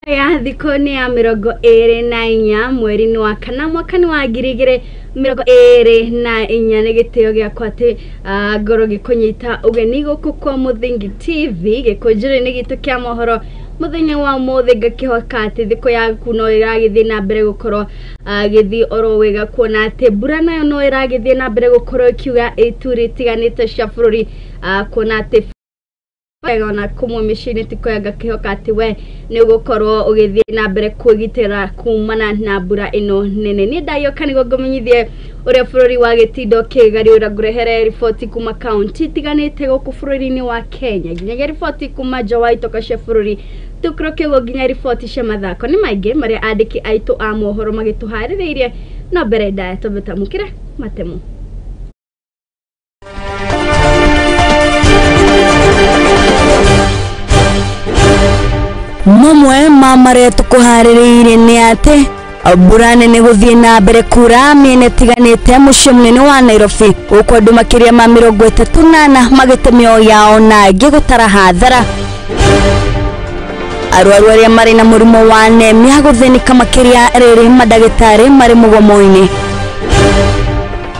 Ya thikũ nĩ ya 24 mweri-inĩ wa kana mwaka-inĩ wa 2024 nĩ gĩtĩo gĩakwa atĩ ngorwo ngĩkũnyita ũgeni gũkũ kwa Mũthingi TV gĩkũnjĩro-inĩ gitũ kĩa mohoro mũthenya wa ũmũthĩ. Ngakĩhoka atĩ thikũ yaku no ĩragĩthiĩ na mbere gũkorwo gĩthiĩ oro wega, kuona atĩ mbura nayo no ĩragĩthiĩ na mbere gũkorwo ĩkiuga ituri itiganĩte cia bũrũri, kuona atĩ wega ona kũmwe mĩciĩ-inĩ ti kwega. Ngakĩhoka atĩ we nĩ ũgũkorwo ũgĩthiĩ na mbere kwĩgitĩra kumana na mbura ĩno nene. Niĩ ndagĩũka nĩguo ngũmenyithie ũrĩa bũrũri wa gĩtindo kĩgariũra, ngũrehere riboti kuma kaunti itiganĩte gũkũ bũrũri-inĩ wa Kenya, nginyagia riboti kuma nja wa itoka cia bũrũri, tũkĩrũke ũguo nginya riboti cia mathako. Nĩ maingĩ marĩa andĩki aitũ a mohoro magĩtũharĩrĩirie, no mbere ndaya twambe tamũkĩre matemo. Mamwe ma marĩa tũkũharĩrĩirie nĩ atĩ mbura nene gũthiĩ na mbere kura mĩena ĩtiganĩte mũciĩ mũnene wa Nairobi, gũkũ andũ makĩria ma 34 magĩte mĩoyo yao na angĩ gũtara hathara. Arwaru arĩa marĩ na mũrimũ wa anemia gũthĩnĩka makĩria rĩrĩ mandagĩtarĩ marĩ mũgomo-inĩ.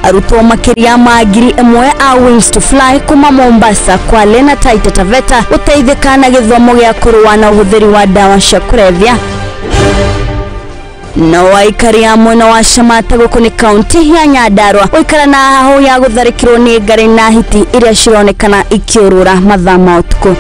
Arutwo makĩria ma 1000 a Wings to Fly kuma Mombasa, Kwale na Taita Taveta gũteithĩka na gĩthomo gĩa kũrũa na ũhũthĩri wa ndawa cia kũrebia. No aikari a mwena wa Shamata gũkũ nĩ kaunti ya Nyandarua gũikara na hahũ ya gũtharĩkĩrwo nĩ ngarĩ na hiti iria cironekana ikĩũrũra mathaa ma ũtukũ.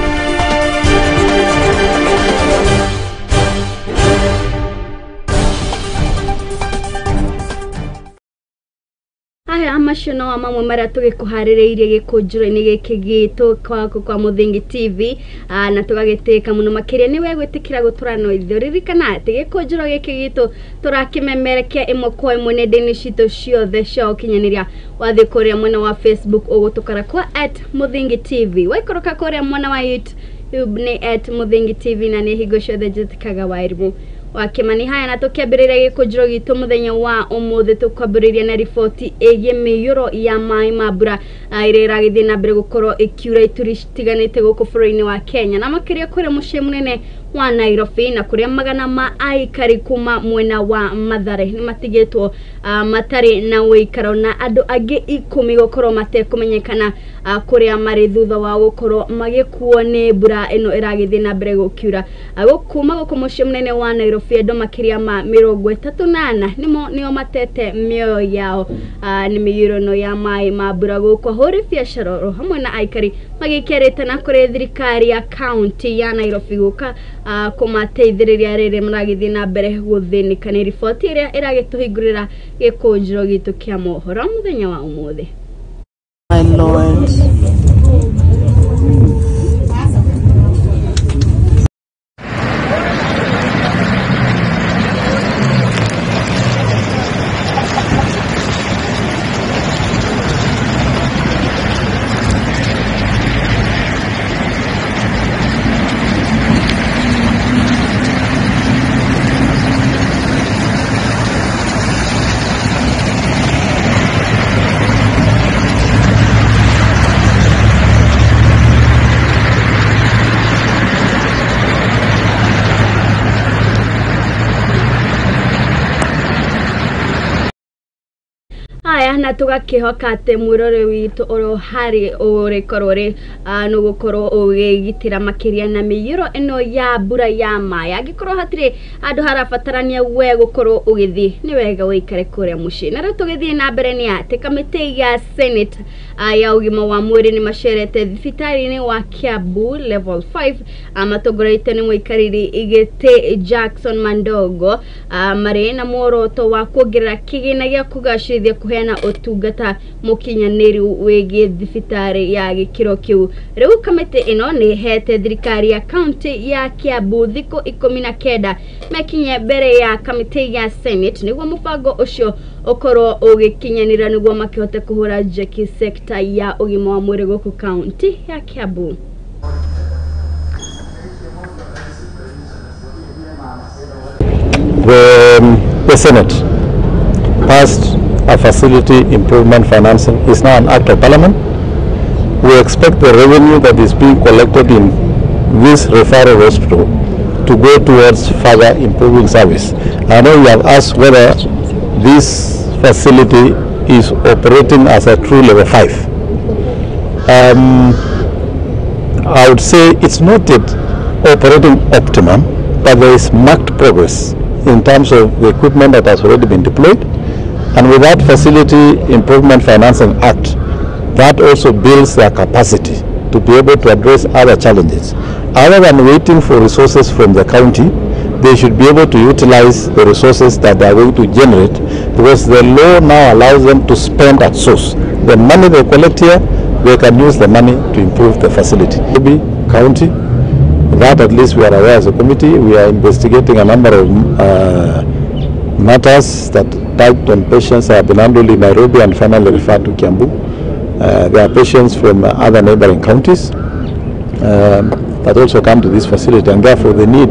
Aya macio no mamwe marĩa tũgĩkũharĩrĩirie gĩkũnjĩro-inĩ gĩkĩ gitũ kwa Mũthingi TV, na tũgagĩtĩka mũno makĩria nĩ we gwĩtĩkĩra gũtũra no ithuĩ. Ririkana atĩ gĩkũnjĩro gĩkĩ gitũ tũrakĩmemerekia ĩmwe kwa ĩmwe nenda-inĩ citũ ciothe cia ũkinyanĩria. Wathiĩ kũrĩa mwena wa Facebook ũgũtũkora kwa @Mũthingi TV, waikũrũka kũrĩa mwena wa YouTube nĩ @Mũthingi TV, na nĩ hingo ciothe njĩtĩkaga Wairimu wa Kĩmani. Haya, na tũkĩambĩrĩria gĩkũnjĩro gitũ mũthenya wa ũmũthĩ, tũkwambĩrĩria na riboti ĩgiĩ mĩiyũro ya maĩ ma mbura ĩrĩa ĩragĩthiĩ na mbere gũkorwo ĩkiura ituri citiganĩte gũkũ bũrũri-inĩ wa Kenya, na makĩria kũrĩa mũciĩ mũnene wa Nairobi, na kũrĩa magana ma aikari kuma mwena wa Mathare nĩ matigĩtwo matarĩ na ũikaro, na andũ angĩ 10 gũkorwo matekũmenyekana kũrĩa marĩ thutha wa gũkorwo magĩkuo nĩ mbura ĩno ĩragĩthiĩ na mbere gũkiura. Kuma gũkũ mũciĩ mũnene wa Nairobi andũ makĩria ma 34 nĩo matete mĩoyo yao nĩ mĩiyũro ĩno ya maĩ ma mbura gũkũ. Ahũri biacara oro hamwe na aikari magĩkĩarĩtana kũrĩ thirikari ya kaunti ya Nairobi gũka kũmateithĩrĩria rĩrĩa maragĩthiĩ na mbere gũthĩnĩka. Nĩ riboti ĩrĩa ĩragĩtũhingũrĩra gĩkũnjĩro gitũ kĩa mohoro mũthenya wa ũmũthĩ. My Lord. Aya, na tũgakĩhoka atĩ mwĩrore witũ oro harĩ ũrĩkorwo rĩ nĩũgũkorwo ũgĩgitĩra makĩria na mĩiyũro ĩno ya mbura ya maĩ. Angĩkorwo hatirĩ handũ harabatarania we gũkorwo ũgĩthiĩ, nĩ wega ũikare kũrĩa mũciĩ. Na rĩu tũgĩthiĩ na mbere nĩ atĩ kamĩtĩ ya Senate ya ũgima wa mwĩrĩ nĩ macerete thibitarĩ-inĩ wa Kiambu level 5, matongoretio nĩ mũikarĩri gĩtĩ Jackson Mandogo, marĩ na muoroto wa kuongerera kĩgĩna gĩa kũgacĩrithia kũheana ũtungata mũkinyanĩru wĩgiĩ thibitarĩ ya gĩkĩro kĩu. Rĩu kamĩtĩ ĩno nĩ ĩhete thirikari ya kaunti ya Kiambu thikũ 19 mekinye mbere ya kamĩtĩ ya Senate nĩguo mũbango ũcio ũkorwo ũgĩkinyanĩra nĩguo makĩhote kũhũra njeki sekta ya ũgima wa mwĩrĩ gũkũ kaunti ya Kiambu. The Senate passed a facility improvement financing is now an act of parliament. We expect the revenue that is being collected in this referral hospital to go towards further improving service. I know you have asked whether this facility is operating as a true level 5. I would say it's not yet operating optimum, but there is marked progress in terms of the equipment that has already been deployed. And with that Facility Improvement Financing Act, that also builds their capacity to be able to address other challenges. Other than waiting for resources from the county, they should be able to utilize the resources that they are going to generate, because the law now allows them to spend at source. The money they collect here, they can use the money to improve the facility. Maybe county, that at least we are aware as a committee. We are investigating a number of matters that typed on patients that have been handled in Nairobi and finally referred to Kiambu. There are patients from other neighboring counties that also come to this facility, and therefore the need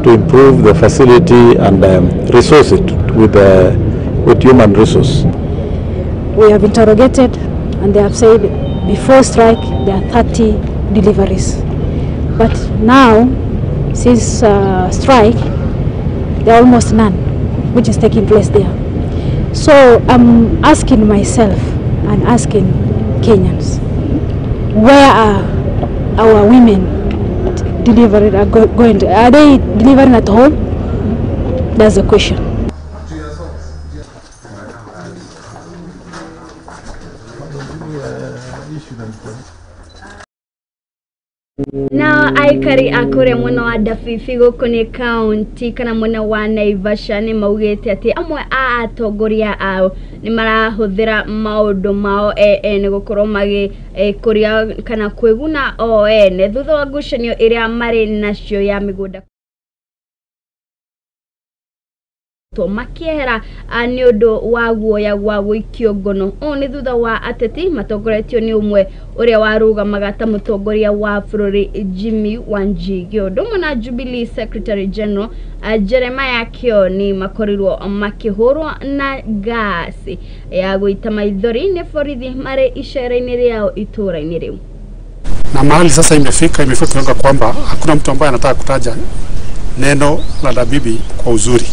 to improve the facility and resource it with human resource. We have interrogated and they have said before strike there are 30 deliveries. But now, since strike, there are almost none, which is taking place there. So I'm asking myself and asking Kenyans, where are our women delivering, are going to, are they delivering at home? That's the question. Na aikari a kũrĩa mwena wa Ndabibi gũkũ nĩ kaunti kana mwena wa Naivasha nĩ maugĩte atĩ amwe a atongoria ao nĩ marahũthĩra maũndũ mao ene gũkorwo magĩkũria kana kwĩguna o ene thutha wa ngucanio ĩrĩa marĩ nacio ya mĩgũnda makiehera nĩ ũndũ wa guoya gwa gũikio ngono. Ũũ nĩ thutha wa ateti matongoretio nĩ ũmwe ũrĩa warũgamaga ta mũtongoria wa bũrũri Jimmy Wanjigi, ũndũ ũmwe na Jubilee Secretary General Jeremiah Kioni makorirwo makĩhũrwo na gasi ya gũita maithori nĩ borithi marĩ icera-inĩ rĩao itũũra-inĩ rĩu. Na mahali sasa imefika kiwango kwamba hakuna mtu ambaye anataka kutaja neno la Ndabibi kwa uzuri.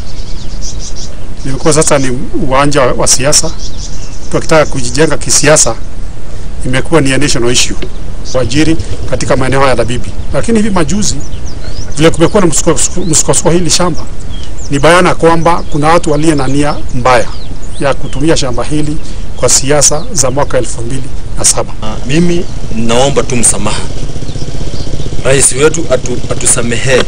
Imekuwa sasa ni uwanja wa siasa. Tukitaka kujijenga kisiasa imekuwa ni national issue wajiri katika maeneo ya Ndabibi. Lakini hivi majuzi vile kumekuwa na msukosuko hili shamba, ni bayana kwamba kuna watu walio na nia mbaya ya kutumia shamba hili kwa siasa za mwaka 2007. Mimi naomba tu msamaha. Rais wetu atusamehe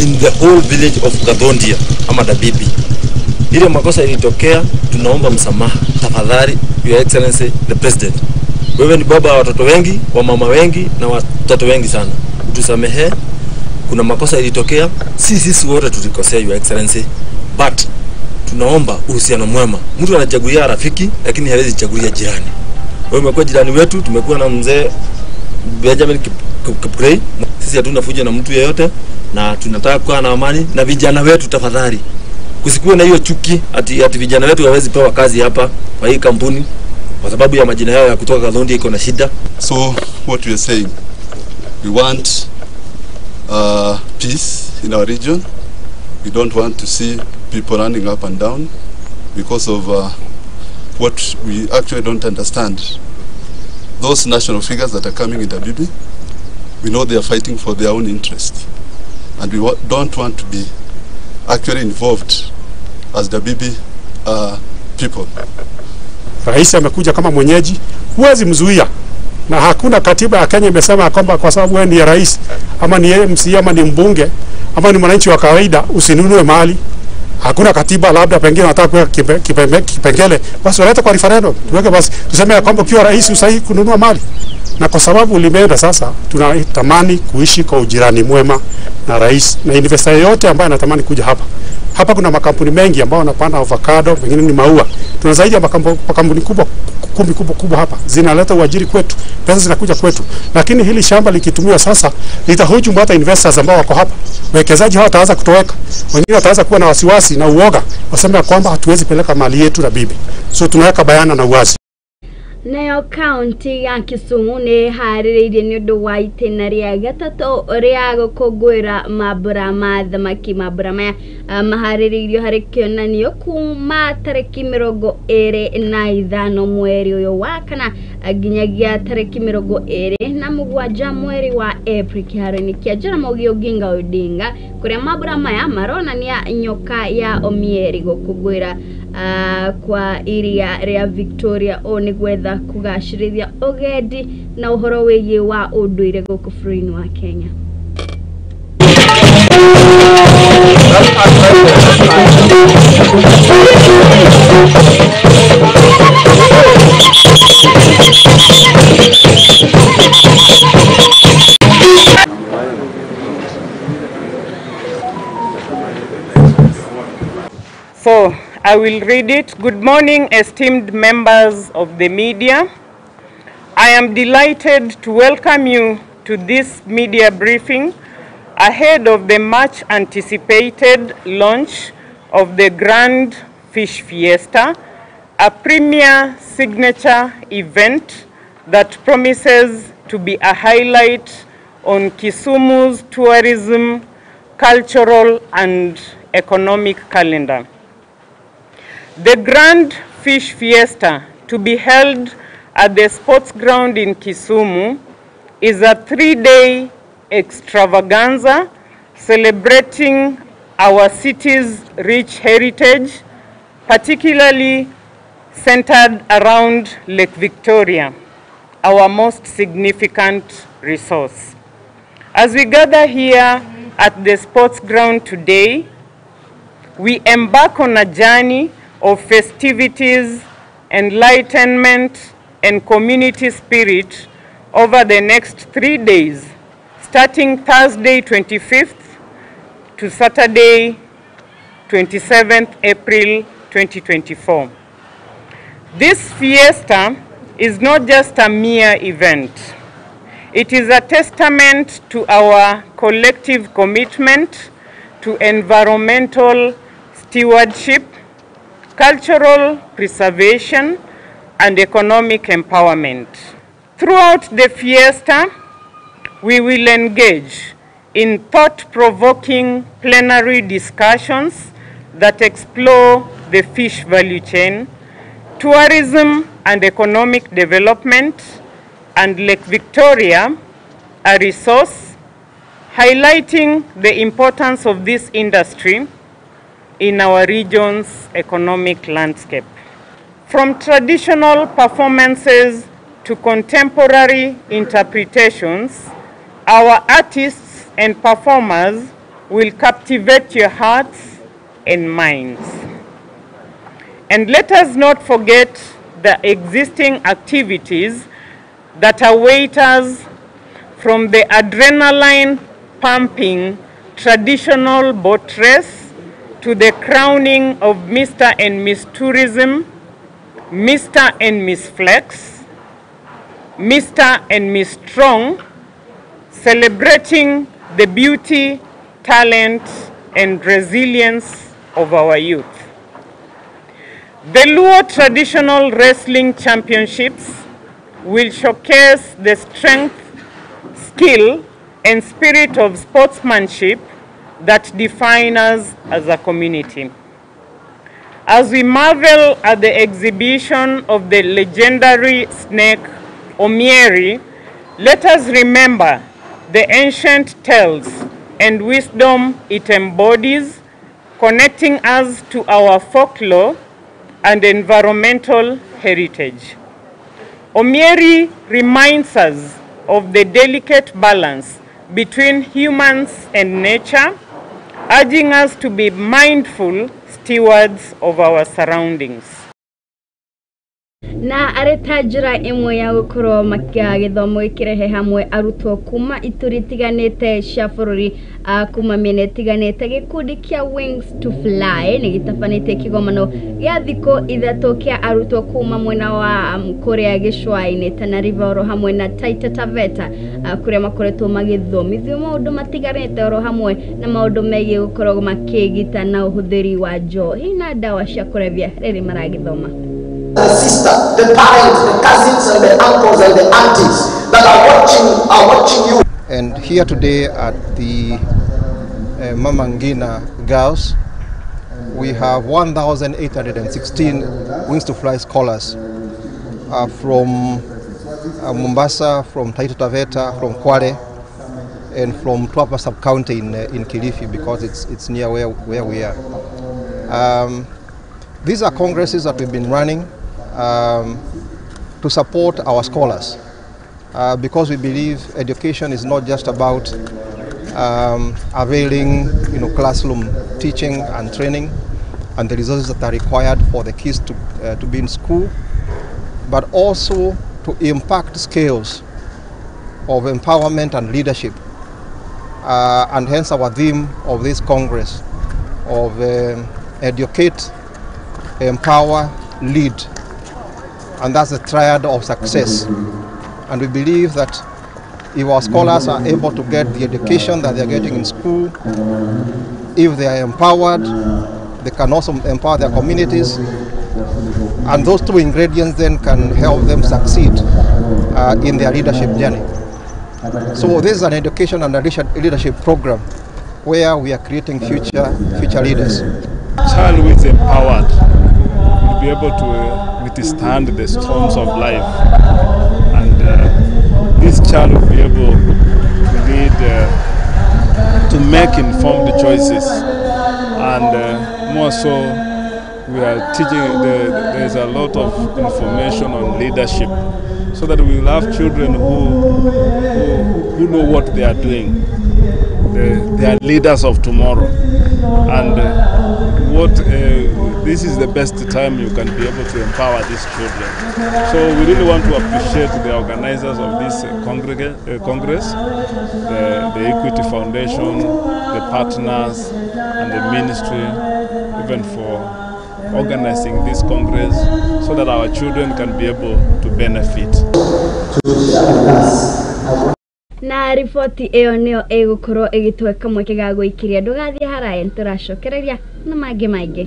in the whole village of Gathondia ama Ndabibi. Ile makosa ilitokea, tunaomba msamaha. Tafadhali, Your Excellency the President. Wewe ni baba wa watoto wengi, wa mama wengi na watoto wengi sana. Utusamehe, kuna makosa ilitokea, sisi wote tulikosea Your Excellency, but tunaomba uhusiano mwema. Mtu anachagulia rafiki lakini hawezi chagulia jirani. Wewe umekuwa jirani wetu, tumekuwa na mzee Benjamin Kipkurui. Sisi hatuna fujo na mtu yeyote na tunataka kuwa na amani na vijana wetu. Tafadhali, kusikuwe na hiyo chuki ati vijana wetu hawezi pewa kazi hapa kwa hii kampuni kwa sababu ya majina yao ya kutoka Gathondia iko na shida. So what we are saying, we want peace in our region. We don't want to see people running up and down because of what we actually don't understand. Those national figures that are coming in Ndabibi, we know they are fighting for their own interest, and we don't want to be actually involved as Ndabibi people. Rais amekuja kama mwenyeji, huwezi mzuia. Na hakuna katiba ya Kenya imesema kwamba kwa sababu wewe ni rais ama ni MC ama ni mbunge ama ni mwananchi wa kawaida usinunue mali. Hakuna katiba, labda pengine wanataka kuweka kipengele, basi walete kwa referendum. Tuweke basi tuseme kwamba ukiwa rais usahihi kununua mali. Na kwa sababu limeenda sasa, tunatamani kuishi kwa ujirani mwema na rais na investor yote ambaye anatamani kuja hapa. Hapa kuna makampuni mengi ambao wanapanda avocado, pengine ni maua. Tuna zaidi ya makampuni kubwa 10 kubwa hapa, zinaleta uajiri kwetu, pesa zinakuja kwetu. Lakini hili shamba likitumiwa sasa litahujumu hata investors ambao wako hapa. Wekezaji hao wataanza kutoweka, wengine wataanza kuwa na wasiwasi na uoga, waseme kwamba hatuwezi peleka mali yetu Ndabibi. So tunaweka bayana na uwazi. Nayo kaunti ya Kisumu nĩ ĩharĩrĩirie nĩ ũndũ wa itĩna rĩa gatatũ rĩa gũkũngũĩra mambura ma thamaki. Mambura maya maharĩrĩirio harĩ kĩonanio kuma tarĩki 25 mweri ũyũ wa kana nginyagia tarĩki 27 mweri wa April kĩharo-inĩ kĩa Jaramogi Oginga Odinga, kũrĩa mambura maya maronania nyoka ya Omieri gũkũngũĩra kwa iria rĩa Victoria. Ũũ nĩ gwetha kũgacĩrithia ũgendi na ũhoro wĩgiĩ wa ũndũire gũkũ bũrũri-inĩ wa Kenya. So I will read it. Good morning, esteemed members of the media. I am delighted to welcome you to this media briefing ahead of the much anticipated launch of the Grand Fish Fiesta, a premier signature event that promises to be a highlight on Kisumu's tourism, cultural, and economic calendar. The Grand Fish Fiesta, to be held at the sports ground in Kisumu, is a 3-day extravaganza celebrating our city's rich heritage, particularly centered around Lake Victoria, our most significant resource. As we gather here at the sports ground today, we embark on a journey of festivities, enlightenment, and community spirit over the next 3 days, starting Thursday 25th to Saturday 27th April 2024. This fiesta is not just a mere event. It is a testament to our collective commitment to environmental stewardship, cultural preservation, and economic empowerment. Throughout the fiesta, we will engage in thought-provoking plenary discussions that explore the fish value chain, tourism and economic development, and Lake Victoria, a resource, highlighting the importance of this industry in our region's economic landscape. From traditional performances to contemporary interpretations, our artists and performers will captivate your hearts and minds. And let us not forget the existing activities that await us, from the adrenaline-pumping traditional boat race to the crowning of Mr. and Miss Tourism, Mr. and Miss Flex, Mr. and Miss Strong, celebrating the beauty, talent, and resilience of our youth. The Luo Traditional Wrestling Championships will showcase the strength, skill, and spirit of sportsmanship that define us as a community. As we marvel at the exhibition of the legendary snake Omieri, let us remember the ancient tales and wisdom it embodies, connecting us to our folklore and environmental heritage. Omieri reminds us of the delicate balance between humans and nature, urging us to be mindful stewards of our surroundings. Na arĩ ta njĩra ĩmwe ya gũkorwo gĩthomo gĩkĩrehe hamwe arutwo kuma ituri itiganĩte cia bũrũri, kuma mĩena ĩtiganĩte, gĩkundi kĩa Wings to Fly nĩ gĩtabanĩtie kĩgomano gĩa thikũ 3 kĩa arutwo kuma mwena wa kũrĩa gĩcũa-inĩ Tana River oro hamwe na Taita Taveta, kũrĩa makoretwo magĩthomithio maũndũ matiganĩte oro hamwe na maũndũ megiĩ gũkorwo makĩgita na ũhũthĩri wa njohi na ndawa cia kũrebia rĩrĩ maragĩthoma. The sister, the parents, the cousins and the uncles and the aunties that are watching you. And here today at the Mama Ngina Girls, we have 1,816 Wings to Fly scholars from Mombasa, from Taita Taveta, from Kwale, and from Mtwapa sub-county in Kilifi, because it's near where we are. These are congresses that we've been running to support our scholars, because we believe education is not just about availing, classroom teaching and training and the resources that are required for the kids to be in school, but also to impact skills of empowerment and leadership. And hence our theme of this Congress of educate, empower, lead. And that's the triad of success. And we believe that if our scholars are able to get the education that they are getting in school, if they are empowered, they can also empower their communities. And those two ingredients then can help them succeed in their leadership journey. So this is an education and a leadership program where we are creating future leaders. Child who is empowered will be able to withstand the storms of life, and this child will be able to lead, to make informed choices, and more so, we are teaching. There is a lot of information on leadership, so that we will have children who know what they are doing. They are leaders of tomorrow, and this is the best time you can be able to empower these children. So we really want to appreciate the organizers of this Congress, the Equity Foundation, the partners, and the ministry, even for organizing this Congress so that our children can be able to benefit. Na riboti ĩyo nĩyo ĩgũkorwo ĩgĩtũhe kamweke ga gũikĩria ndũgathiĩ haraya nĩtũracokereria na mangĩ maingĩ.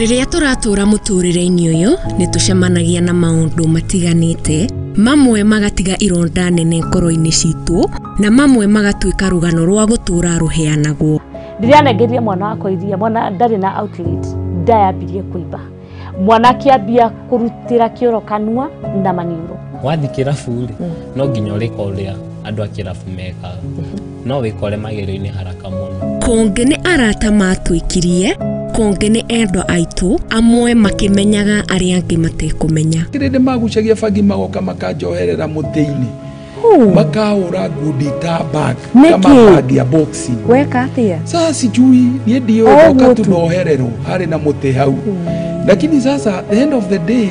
Rĩrĩa tũratũra mũtũrĩre-inĩ ũyũ nĩ tũcemanagia na maũndũ matiganĩte, mamwe magatiga ironda nene ngoro-inĩ citũ na mamwe magatuĩka rũgano rwa gũtũra rũheanagwo. Ndĩranengeria mwana wakwa iria, mwana ndarĩ na outlet, ndayambirie kũimba, mwana akĩambia kũrutĩra kĩoro kanua na maniũrũ. Wathiĩ kĩrabu rĩ, no nginya ũrĩka ũrĩa andũ a kĩrabu mekaga, no wĩkore magerio-inĩ haraka mũno. Kũngĩ nĩ arata matwĩkirie, kũngĩ nĩ endwa aitũ, amwe makĩmenyaga arĩa angĩ matekũmenya. Kĩrĩndĩ magucagia bangi magoka makanjoherera mũtĩ-inĩ, makahũra ngundi ta bag kama bag ya boxing. Weka atĩa? Sasa sijui niĩ ndiũĩ, ndoka tu ndohererwo harĩ na mũtĩ hau, lakini sasa the end of the day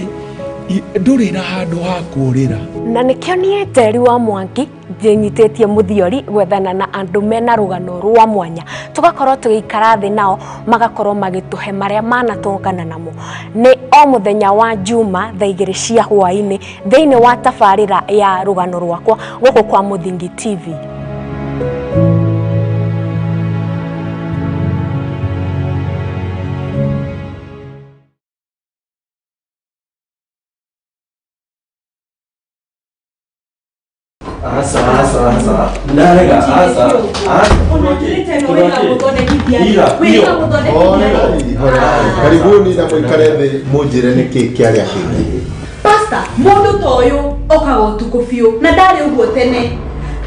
ndũrĩ na handũ ha kũũrĩra. Na nĩkĩo niĩ Njeri wa Mwangi ndĩnyitĩtie mũthiori gwethana na andũ mena rũgano rwa mwanya, tũgakorwo tũgĩikara thĩ nao magakorwo magĩtũhe marĩa manatũngana namo. Nĩ o mũthenya wa Juma thaa 2 cia hwaĩ-inĩ thĩinĩ wa tabarĩra ya rũgano rwakwa gũkũ kwa Mũthingi TV. Karibuni na mũikare thĩ mũnjĩre nĩkĩ kĩarĩa kĩngĩ. Pastor, mũndũ ta ũyũ okaga ũtukũ biũ na ndarĩ ũguo tene.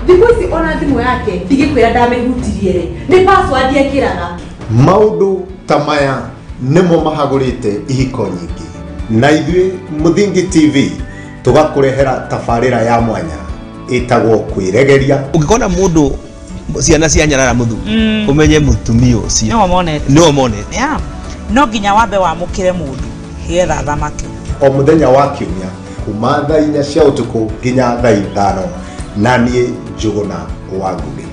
Thikũ ici ona thimũ yake ndigĩkwĩra ndamĩhutirie rĩ, nĩ password ekĩraga. Maũndũ ta maya nĩmo mahagũrĩte ihiko nyingĩ, na ithuĩ Mũthingi TV tũgakũrehera tabarĩra ya mwanya ĩtagwo kwĩregeria. Ũngĩkona mũndũ Ciana cia nyarara mũthuri, ũmenye mũtumia ũcio nĩwe monete. Nĩwe monete. Yeah. No nginya wambe wamũkĩre mũndũ getha thamake. O mũthenya wa kiumia kuma thaa 4 cia ũtukũ nginya thaa 5, na niĩ Njũgũna wa Ngũgĩ.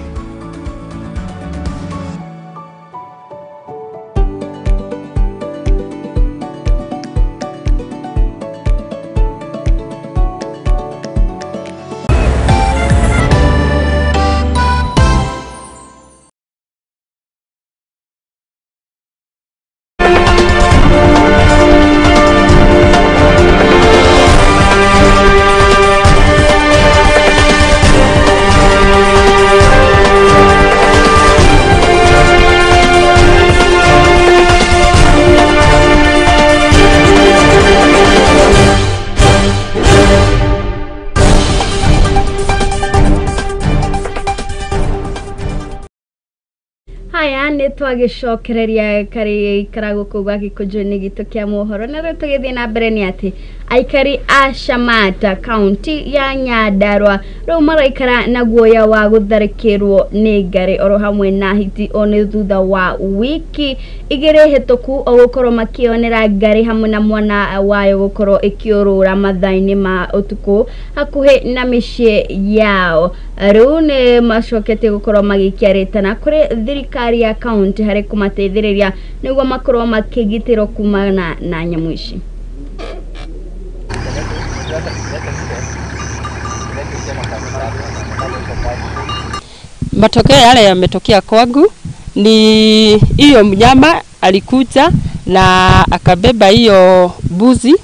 Haya, nĩ twagĩcokereria karĩ ikara gũkũ gwa gĩkũnjo-inĩ gitũ kĩa mohoro, na rĩu tũgĩthiĩ na mbere nĩ atĩ aikari a Shamata kaunti ya Nyandarua rĩu maraikara na guoya wa gũtharĩkĩrwo nĩ ngarĩ oro hamwe na hiti, o nĩ thutha wa wiki 2 hĩtũku o gũkorwo makĩonera ngarĩ hamwe na mwana wayo gũkorwo ĩkĩũrũra mathaa-inĩ ma ũtukũ hakuhĩ na mĩciĩ yao. Rĩu nĩ macoketie gũkorwo magĩikia rĩtana kũrĩ thirikari ya kaunti harĩ kũmateithĩrĩria nĩguo makorwo makĩgitĩrwo kumana na nyamũ ici. Matokeo yale yametokea kwangu ni hiyo mnyama alikuja na akabeba hiyo mbuzi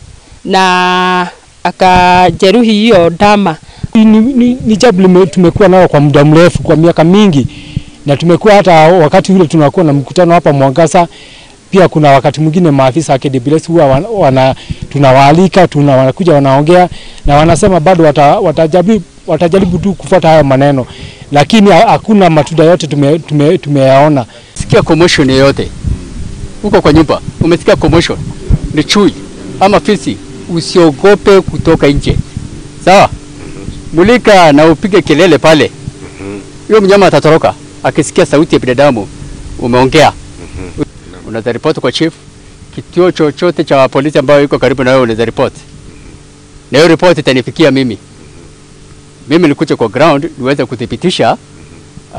na akajeruhi hiyo ndama. Ni jambo tumekuwa nao kwa muda mrefu, kwa miaka mingi, na tumekuwa hata wakati ule tunakuwa na mkutano hapa Mwangaza, pia kuna wakati mwingine maafisa wa KWS huwa tunawaalika, wanakuja wanaongea na wanasema bado watajaribu tu kufuata haya maneno, lakini hakuna matunda yote tumeyaona. Sikia commotion yoyote huko kwa nyumba, umesikia commotion ni chui ama fisi, usiogope kutoka nje, sawa? Mulika na upige kelele pale, hiyo mnyama atatoroka akisikia sauti ya binadamu umeongea. Unaweza report kwa chief, kituo chochote cha polisi ambayo iko karibu na wewe unaweza report. Na hiyo report itanifikia mimi. Mimi nikuja kwa ground niweze kudhibitisha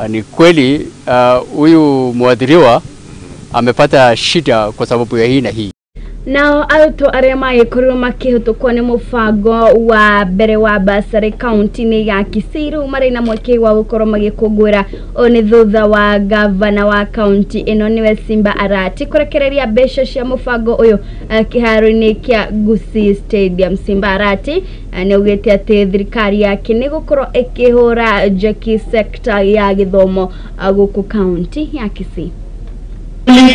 ni kweli huyu muadhiriwa amepata shida kwa sababu ya hii na hii. Nao arutwo arĩa magĩkorirwo makĩhĩtũkwo nĩ mũbango wa mbere wa bursary kaunti-inĩ ya Kisii rĩu marĩ na mweke wa gũkorwo magĩkũngũĩra, ũũ nĩ thutha wa gavana wa kaunti ĩno nĩwe Simba Arati kũrekereria mbeca cia mũbango ũyũ kĩharo-inĩ kĩa Gusii Stadium. Simba Arati nĩ augĩte atĩ thirikari yake nĩ gũkorwo ĩkĩhũra njeki sekta ya gĩthomo gũkũ kaunti ya Kisii.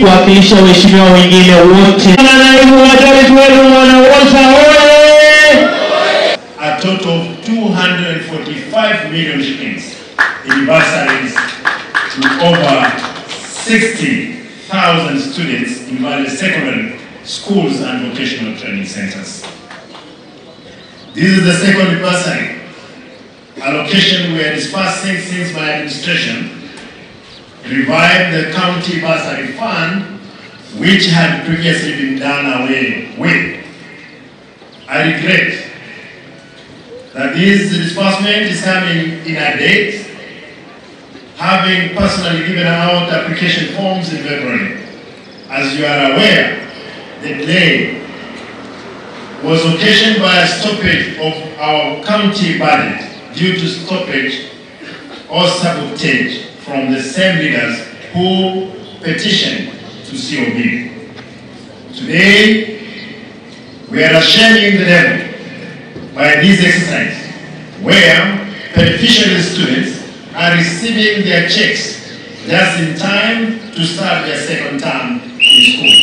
Kuwakilisha waheshimiwa wengine wote. Naibu Majority wenu wanawosa oye! A total of 245 million shillings in bursaries to over 60,000 students in various secondary schools and vocational training centers. This is the second bursary allocation we are dispersing since my administration revived the county bursary fund, which had previously been done away with. I regret that this disbursement is coming in a date, having personally given out application forms in February. As you are aware, the delay was occasioned by a stoppage of our county budget due to stoppage or sabotage from the same leaders who petitioned to COB. Today, we are shaming the devil by this exercise, where beneficiary students are receiving their checks just in time to start their second term in school.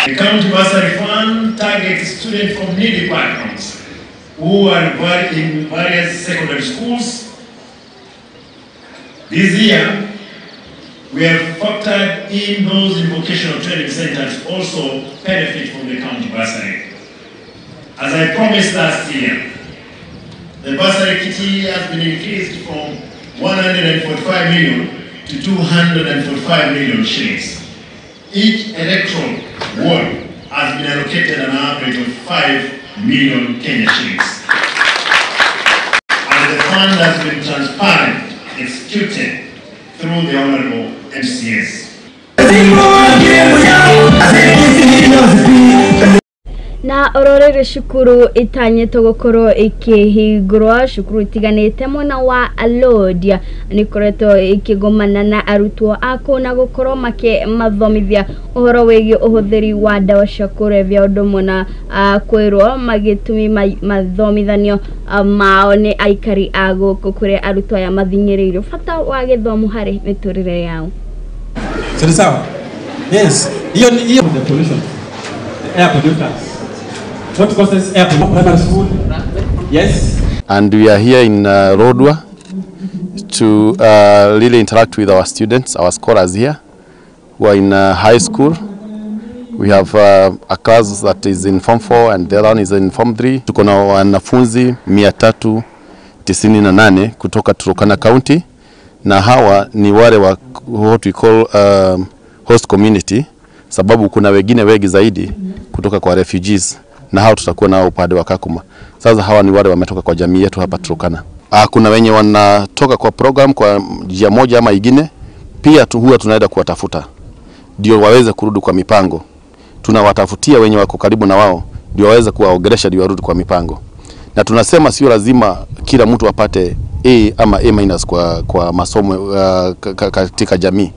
The County Bursary Fund targets students from needy backgrounds who are in various secondary schools. This year, we have factored in those in vocational training centers also benefit from the county bursary. As I promised last year, the bursary kitty has been increased from 145 million to 245 million shillings. Each electoral ward has been allocated an average of 5 million Kenya shillings. And the fund has been transparent, executed through the Honorable MCS. Na ororere cukuru itanyĩtwo gũkorwo ikĩhingũrwo cukuru itiganĩte mwena wa Lodwar nĩkoretwo ikĩgomana na arutwo a kũu na gũkorwo makĩmathomithia ũhoro wĩgiĩ ũhũthĩri wa ndawa cia kũrebia ũndũ ũmwe na kwĩrwo magĩtumi mathomithanio mao nĩ aikari a gũkũ kũrĩa arutwo aya mathing'ĩrĩirio bata wa gĩthomo harĩ mĩtũrĩre yao. Sawa? Yes. Hiyo hiyo the pollution. Air pollutants. What causes air pollution? Primary school? Yes. And we are here in Lodwar to really interact with our students, our scholars here who are in high school. We have a class that is in Form 4 and the other one is in Form 3. Tuko na wanafunzi 398 kutoka Turkana County, na hawa ni wale wa what we call host community, sababu kuna wengine wengi zaidi kutoka kwa refugees na hao tutakuwa nao upande wa Kakuma. Sasa hawa ni wale wametoka kwa jamii yetu hapa Turkana. Kuna wenye wanatoka kwa program kwa njia moja ama ingine, pia tu huwa tunaenda kuwatafuta ndio waweze kurudi kwa mipango. Tunawatafutia wenye wako karibu na wao ndio waweze kuwaongelesha ndio warudi kwa mipango. Na tunasema sio lazima kila mtu apate A ama A minus kwa masomo katika jamii.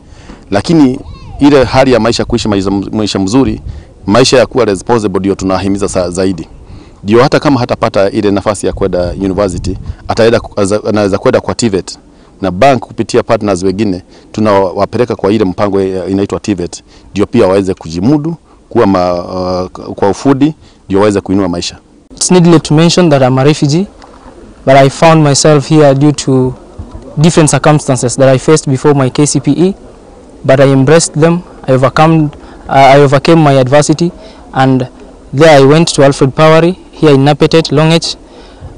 Lakini ile hali ya maisha, kuishi maisha mzuri, maisha ya kuwa responsible ndio tunahimiza zaidi. Ndio hata kama hatapata ile nafasi ya kwenda university, ataenda, anaweza kwenda kwa TVET na bank kupitia partners wengine tunawapeleka kwa ile mpango inaitwa TVET, ndio pia waweze kujimudu kuwa kwa ufundi, ndio waweze kuinua maisha. It's needless to mention that I'm a refugee, but I found myself here due to different circumstances that I faced before my KCPE, but I embraced them. I overcame my adversity, and there I went to Alfred Powery here in Napetet, Longech,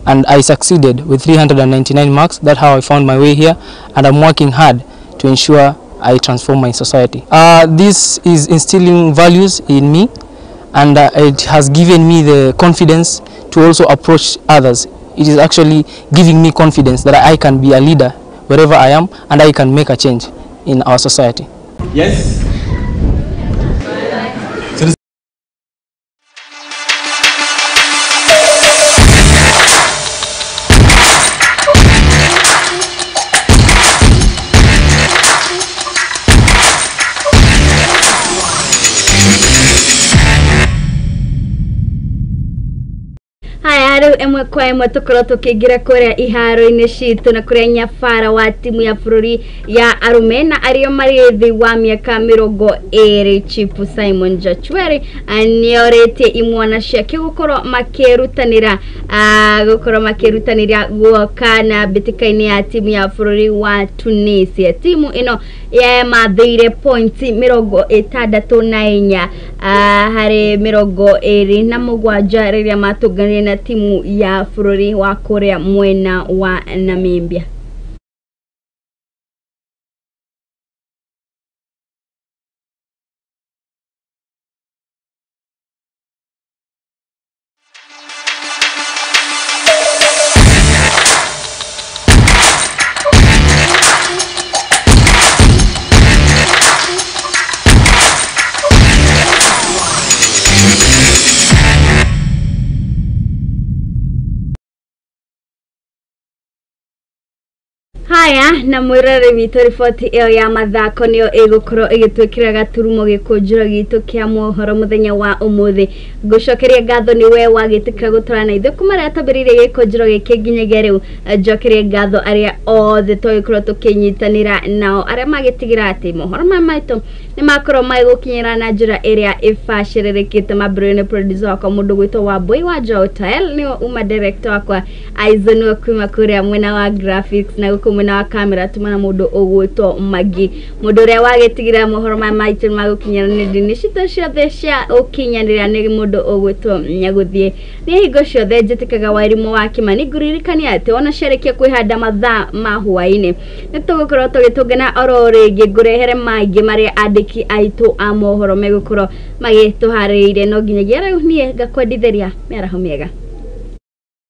and I succeeded with 399 marks. That's how I found my way here, and I'm working hard to ensure I transform my society. This is instilling values in me, and it has given me the confidence to also approach others. It is actually giving me confidence that I can be a leader wherever I am, and I can make a change in our society. Yes. Ĩmwe kwa ĩmwe tũkorwo tũkĩingĩra kũrĩa iharo-inĩ citũ na kũrĩa nyabara wa timu ya bũrũri ya arũme na arĩa marĩ thĩ wa mĩaka 20 Chief Simon Jachweri nĩorĩtie imwana ciake gũkorwo makĩrutanĩra guoka na mbĩtĩka-inĩ ya timu ya bũrũri wa Tunisia. Timu ĩno yamathĩire pointi 64 harĩ 27 rĩrĩa matũnganire na timu ya bũrũri wa Korea mwena wa Namibia. Haya na mwirore witũ riboti ĩyo ya mathako nĩyo ĩgũkorwo ĩgĩtwĩkĩra gaturumo gĩkũnjĩro gitũ kĩa mohoro mũthenya wa ũmũthĩ. Ngũcokeria ngatho nĩ we wagĩtĩkĩra gũtwarana na ithuĩ kuma rĩrĩa twambĩrĩirie gĩkũnjĩro gĩkĩ nginyagia rĩu. Njokerie ngatho arĩa othe twagĩkorwo tũkĩnyitanĩra nao, arĩa magĩtigĩra atĩ mohoro maya maitũ nĩ makorwo magĩgũkinyĩra na njĩra ĩrĩa ĩbacĩrĩrĩkĩte. Mambĩrĩrio nĩ producer wakwa mũndũ gwĩtwo Wambui wa Jotel, nĩwe uma director wakwa Aizen wa kuma kũrĩa mwena wa graphics, na gũkũ mwena Mwena wa kamera tuma na mũndũ ũgwĩtwo Magi, mũndũ ũrĩa wagĩtigĩra mohoro maya maitũ nĩ magũkinyĩra nenda-inĩ citũ ciothe cia ũkinyanĩria nĩ mũndũ ũgwĩtwo Nyagũthiĩ. Niĩ hingo ciothe njĩtĩkaga Wairimũ wa Kĩmani. Ngũririkania atĩ ona ciarĩkia kwĩhanda mathaa ma hwaĩ-inĩ nĩ tũgũkorwo tũgĩtũngana oro rĩngĩ, ngũrehere maingĩ marĩa andĩki aitũ a mohoro megũkorwo magĩtũharĩrĩirie. No nginyagia rĩu niĩ ngakwendithĩria mĩaraho mĩega.